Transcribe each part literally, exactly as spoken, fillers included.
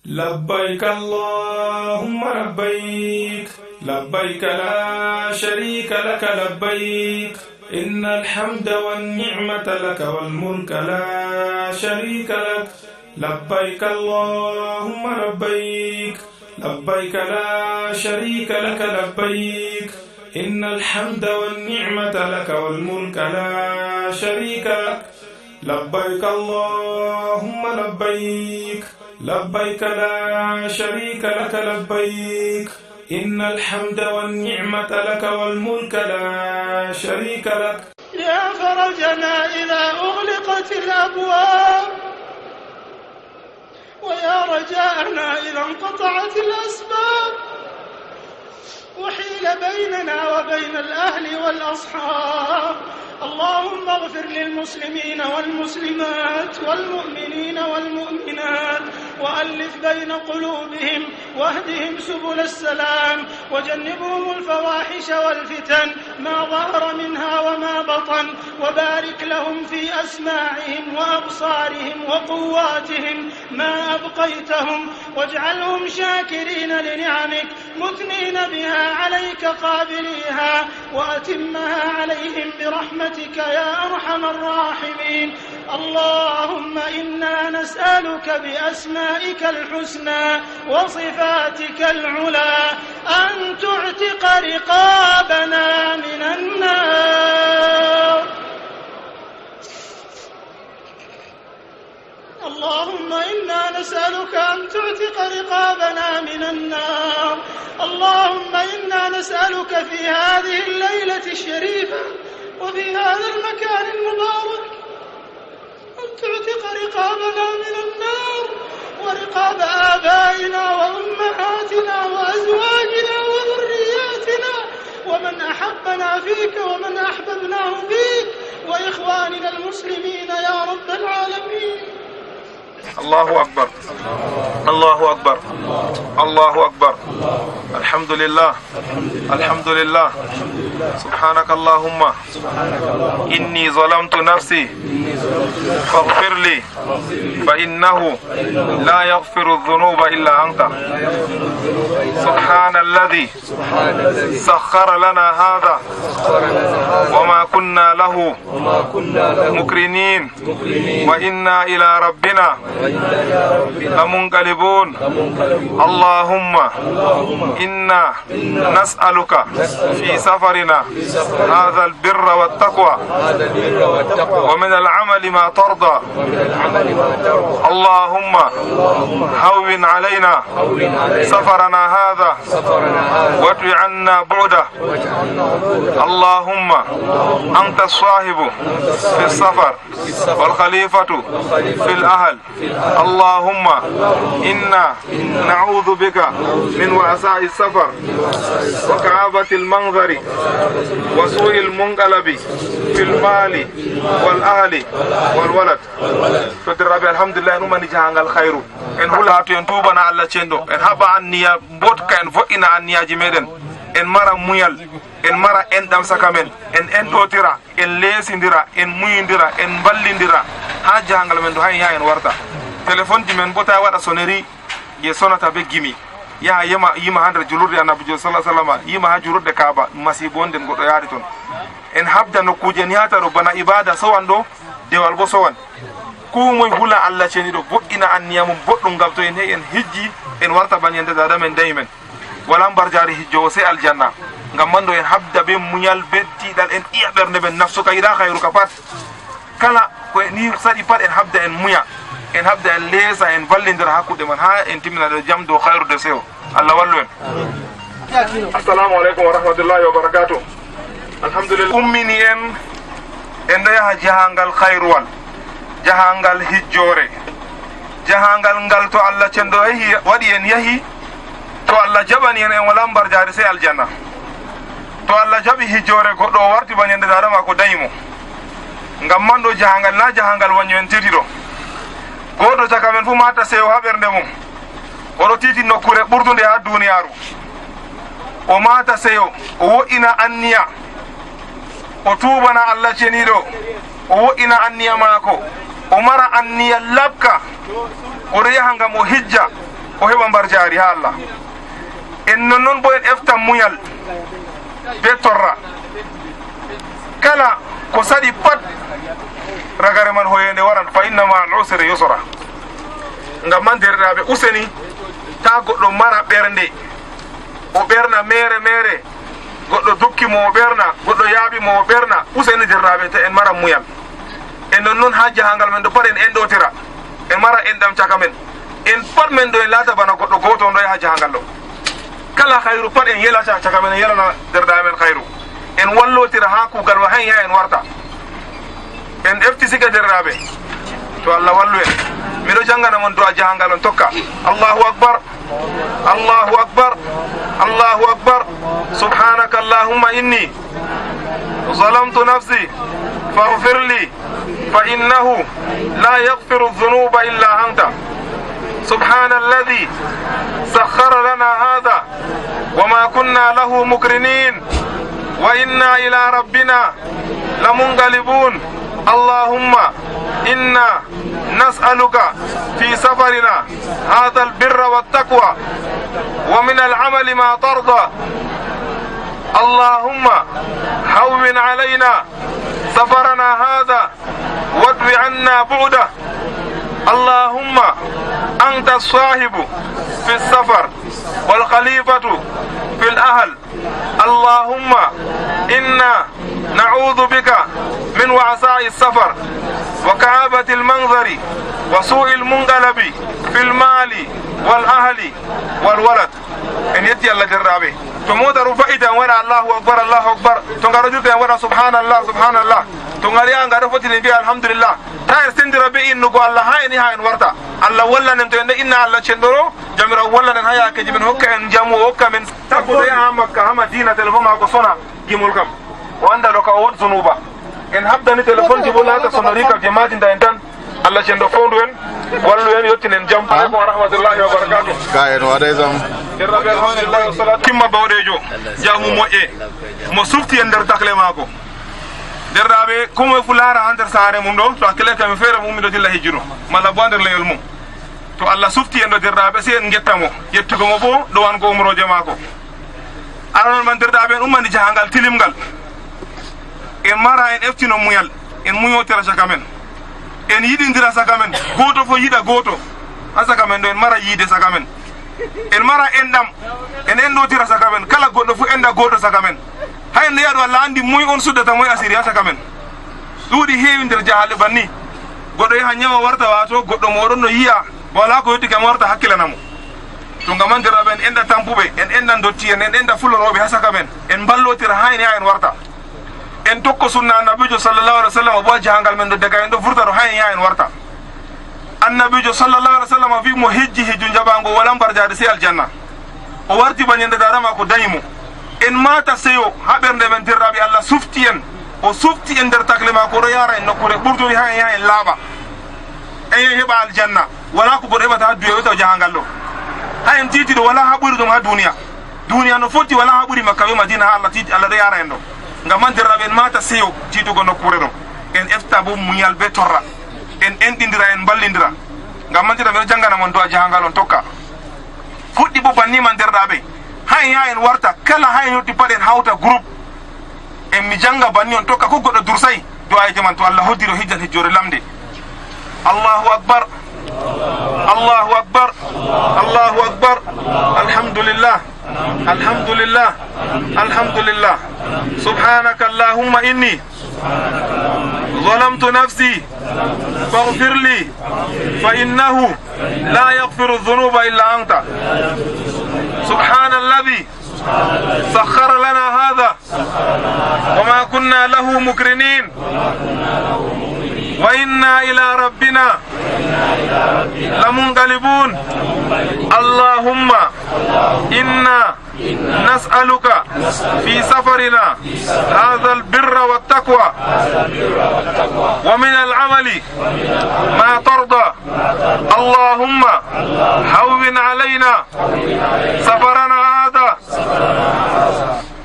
لبيك اللهم لبيك، لبيك لا شريك لك لبيك، إن الحمد والنعمة لك والملك لا شريك لك، لبيك اللهم لبيك، لبيك لا شريك لك لبيك، إن الحمد والنعمة لك والملك لا شريك لك، لبيك اللهم لبيك، لبيك لا شريك لك لبيك، إن الحمد والنعمة لك والملك لا شريك لك. يا فرجنا إذا أغلقت الأبواب، ويا رجاءنا إذا انقطعت الأسباب، وحيل بيننا وبين الأهل والأصحاب. اللهم اغفر للمسلمين والمسلمات والمؤمنين والمؤمنات، وألف بين قلوبهم، واهدهم سبل السلام، وجنبهم الفواحش والفتن ما ظهر منها وما بطن، وبارك لهم في أسماعهم وأبصارهم وقواتهم ما أبقيتهم، واجعلهم شاكرين لنعمك، مثنين بها عليك قابليها، وأتمها عليهم برحمتك يا أرحم الراحمين. اللهم إنا نسألك بأسمائك الحسنى وصفاتك العلى أن تعتق رقابنا من النار. اللهم إنا نسألك أن تعتق رقابنا من النار. اللهم إنا نسألك في هذه الليلة الشريفة وفي هذا المكان المبارك أن تعتق رقابنا من النار، ورقاب آبائنا وأمهاتنا وأزواجنا وذرياتنا ومن أحبنا فيك ومن أحببناه فيك وإخواننا المسلمين يا رب العالمين. الله أكبر. الله أكبر. الله أكبر. الحمد لله. الحمد لله. سبحانك اللهم إني ظلمت نفسي فاغفر لي فإنه لا يغفر الذنوب إلا أنت. سبحان الذي سخر لنا هذا وما كنا له مقرنين وإنا إلى ربنا لمنقلبون. اللهم إنا نسألك في سفرنا هذا البر والتقوى ومن العمل ما ترضى. اللهم هون علينا سفرنا هذا وادع عنا بعده. اللهم أنت الصاحب في السفر والخليفة في الأهل. اللهم إنا نعوذ بك من وعثاء السفر وكآبة المنظر وسوء المنقلب في المال والأهل والولد. Toddiraɓe, alhamdulillah, en umani jahangal khairu. En hula to en tubana Allah cenɗo. En haɓa anniya mbotka, en vo'ina anniyaji meɗen. En mara muyal, en mara enɗam saka men. En enɗotira, en leesindira, en muyindira, en mballindira. Ha jahangal men ɗo, hay ya en warta. Telefonji men bo ta waɗa soneri je sonata be gimi. Yaha yema, yima ha nder julurde Annabijo sallallahu alaihi wasallam, yima ha julurde Kaaba, masibo on nden goɗɗo yaari ton. En habda nokkuje en yahata ɗo bana ibada sowan ɗo, dewal bo sowan. Ko moy hula Allah ceniɗo, vo'ina anniya mum boɗɗum ngam to en he'i en hijji, en warta bana yande dada men dayi men. Wala mbarjaari hijjowo sey aljanna. Ngam man ɗo en habda be munyal, be tiiɗal, en iya ɓernde men, nafsu ka yiɗa khairu ka pat. Kala ko ni saɗi pat en habda en muya, en habda en leesa, en vallindira hakkuɗe man, haa en timmina ɗo jam dow khairu de seyo. Allah wallu en. Assalamu alaikum wa rahmatullahi wa barakatuh. Alhamdulillah. Ummini en, en ɗo yaha jahangal khairuwal, jahangal hijjore, jahangal ngal to Allah cenɗo yahi, waɗi en yahi, to Allah jaɓani en, en wala mbarjaari sey aljanna. To Allah jaɓi hijjore goɗɗo, o warti bana yande dada maako dayi mo. Ngam man ɗo jahangal na jahangal wanyo en teti ɗo. Goɗɗo caka men fu mata seyo ha ɓernde mum. Oɗo titi nokkure ɓurtunde ha duniyaaru. O mata seyo, o wo'ina anniya. O tuubana Allah ceniɗo, o wo'ina anniya maako. O mara anniya labka. Oɗo yaha ngam o hijja. O heɓa mbarjaari haa Allah. En nonnon boo en eftan munyal bee torra. Kala ko saɗi pat, ragare man hoyeende waran, fa inna ma'al usri yusra. Ngam man, deerɗiraaɓe, useni, taa goɗɗo mara ɓernde, o ɓerna meere meere, goɗɗo dukki mo, o ɓerna, goɗɗo yaaɓi mo, o ɓerna. Useni, deerɗiraaɓe, ta en mara munyal. En nonnon haa jahaangal men ɗo pat en enɗootira, en mara enɗam caka men. En pat men ɗo en laata bana goɗɗo gooto on ɗo yaha jahaangal ɗo. Kala hayru pat en yelata caka men, en yelana deerɗiraaɓe men hayru. En wallotira haa kuugal wa hay haa en warta. En efti siga, deerɗiraaɓe. To Allah wallu en. Mi ɗo janngana mon do'a jahaangal on tokka. Allahu akbar. Allahu akbar. Allahu akbar. Subhanaka Allahumma inni ظلمت نفسي فاغفر لي فإنه لا يغفر الذنوب إلا أنت. سبحان الذي سخر لنا هذا وما كنا له مقرنين وإنا إلى ربنا لمنقلبون. اللهم إنا نسألك في سفرنا هذا البر والتقوى ومن العمل ما ترضى. اللهم هون علينا سفرنا هذا وادو عنا بعده. اللهم أنت الصاحب في السفر والخليفة في الأهل. اللهم إنا نعوذ بك من وعثاء السفر وكآبة المنظر وسوء المنقلب في المال والأهل والولد. En yetti Allah, deerɗiraaɓe. To moota ɗum fa'i, ta en waɗa Allahu akbar, Allahu akbar. To nga ɗo juuta, en waɗa subhanallah, subhanallah. To nga ɗo yaha, nga ɗo fottini, en mbi'a alhamdulillah. Ta en sendira bee innugo Allah haa en yaha en warta. Allah wallan en to en ɗo inna Allah cenɗo ɗo, Jawmiraawo wallan en haa yaakeeji men, hokka en njamu, o hokka men. Tabbo ɗo yaha Makka, haa Madiina, telefon maako sona, gimol kam. O annda ɗo ka o woodi zunuuba. En haɓdani telefonji boo laata sonori ka je matinta en tan. Allah cenɗo fowndu en, wallu en, yottinen jam. Aleykum wa rahmatullahi wa barakatuh. Ka en waɗay jam. Timma bawɗeejo, jaamu moƴƴe, mo sufti en nder takle maako. Deerɗiraaɓe, koo moy fu laara haa nder saare mum ɗo, to hakkile kam feere mum, mi ɗo dilla hijjuno, malla boo haa nder leyol mum. To Allah sufti en ɗo, deerɗiraaɓe, sey en ngetta mo, yettugo mo boo ɗowango umrooje maako. Aranol man, deerɗiraaɓe, en ummani jahaangal tilimngal. En mara, en eftino munyal, en munyotira caka men. En yiɗindira caka men, gooto fof yiɗa gooto. Haa caka men ɗo, en mara yiide caka men. En mara enɗam, en enɗotira caka men. Kala goɗɗo fof enɗa gooto caka men. Haa en ɗo yaha ɗo, Allah anndi moy on suddata moy asiri haa caka men. Ɗuuɗi heewi nder jahaaɗe banni. Goɗɗo yaha nyawa warta, waato goɗɗo mo oɗon no yi'a, walaa ko yotti kam warta hakkilana mo. To ngam man, deerɗiraaɓe, en enɗa tampuɓe, en enɗa ndotti'en, en enɗa fulorooɓe haa caka men. En mballotira haa en yaha en warta. En tokko sunna Annabiijo sallallahu alaihi wasallam, boo haa jahaangal men ɗo, daga en ɗo vurta ɗo haa en yaha en warta. Annabiijo sallallahu alaihi wasallam wi'i mo hijji hijju njaɓaango walaa mbarjaari sey aljanna. O warti ba nyande daada maako danyi mo. En maata seyo haa ɓernde men, deerɗiraaɓe, Allah sufti en. O sufti en nder takle maako, o ɗo yaara en nokkuure ɓurduɗe haa en yaha en laaɓa. En heɓa aljanna. Walaa ko goɗɗo heɓata haa duya weta o jahaangal ɗo. Haa en tiiti ɗo, walaa haa ɓuri ɗum haa duniya. Duniya no foti, walaa haa ɓuri Makka bee Madiina, haa Allah tiiti, Allah ɗo yaara en ɗo. Ngam man, deerɗiraaɓe, en maata seyo tiitugo nokkuure ɗo. En efta boo munyal bee torra. En enɗindira, en mballindira. Ngam man, deerɗiraaɓe, mi ɗo janngana mon do'a jahaangal on tokka. Fuɗɗi boo banni man, deerɗiraaɓe. Haa en yaha en warta, kala haa en yotti pat en hawta groupe. En mi jannga banni on tokka, ko goɗɗo dursay. Du'aayeeje man to Allah hoddiri o hijjan hijjoore lamnde. Allahu akbar. Allahu akbar. Allahu akbar. Alhamdulillah. Alhamdulillah. Alhamdulillah. سبحانك اللهم إني ظلمت نفسي فاغفر لي فإنه لا يغفر الذنوب إلا أنت. سبحان الذي سخر لنا هذا وما كنا له مقرنين وإنا إلى ربنا لمنقلبون. اللهم إنا نسألك في سفرنا هذا البر والتقوى ومن العمل ما ترضى. اللهم هون علينا سفرنا هذا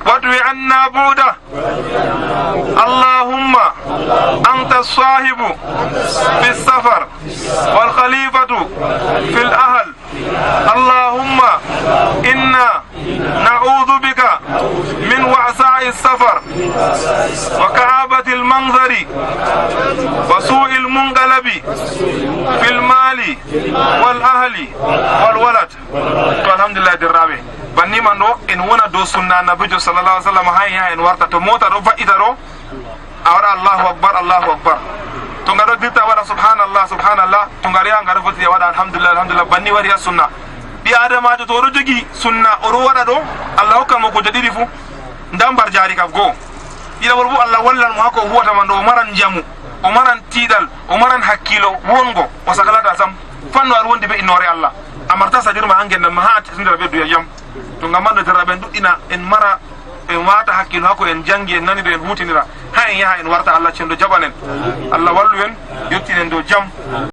وادو عنا بعده. اللهم أنت الصاحب في السفر والخليفة في الأهل. Wal ahli wal walad. To, alhamdulillah, derɗiraaɓe. Banni man ɗo, en wona dow sunna Nabiijo sallallahu alaihi wasallam, haa en yaha en warta. To moota ɗo va'ita ɗo, a waɗa Allahu akbar, Allahu akbar. To nga ɗo dirta, waɗa subhanallah, subhanallah. To nga ɗo yaha, nga ɗo va'ita, waɗa alhamdulillah, alhamdulillah. Banni wari haa sunna. Ɓii Adamaajo to o ɗo jogi sunna, o ɗo waɗa ɗo, Allah hokkan mo kuje ɗiɗi fuu. Ndaa mbar jaari kaf go. Ɗiɗaɓol boo, Allah wallan mo haa ko o huuwata man ɗo, o maran njamu, o maran tiiɗal, o maran hakkiilo wongo, o sakalata sam. Fannu aɗa wondi bee innoore Allah. A marta sadir ma haa ngenndam ma, haa a titindira bee duya jam. To ngam man ɗo, derɗiraaɓe, en ɗuɗɗina, en mara, en waata hakkiilo haa ko en janngi, en nani ɗo, en huutinira. Haa en yaha en warta, Allah cenɗo jaɓan en. Allah wallu en, yottinen dow jam.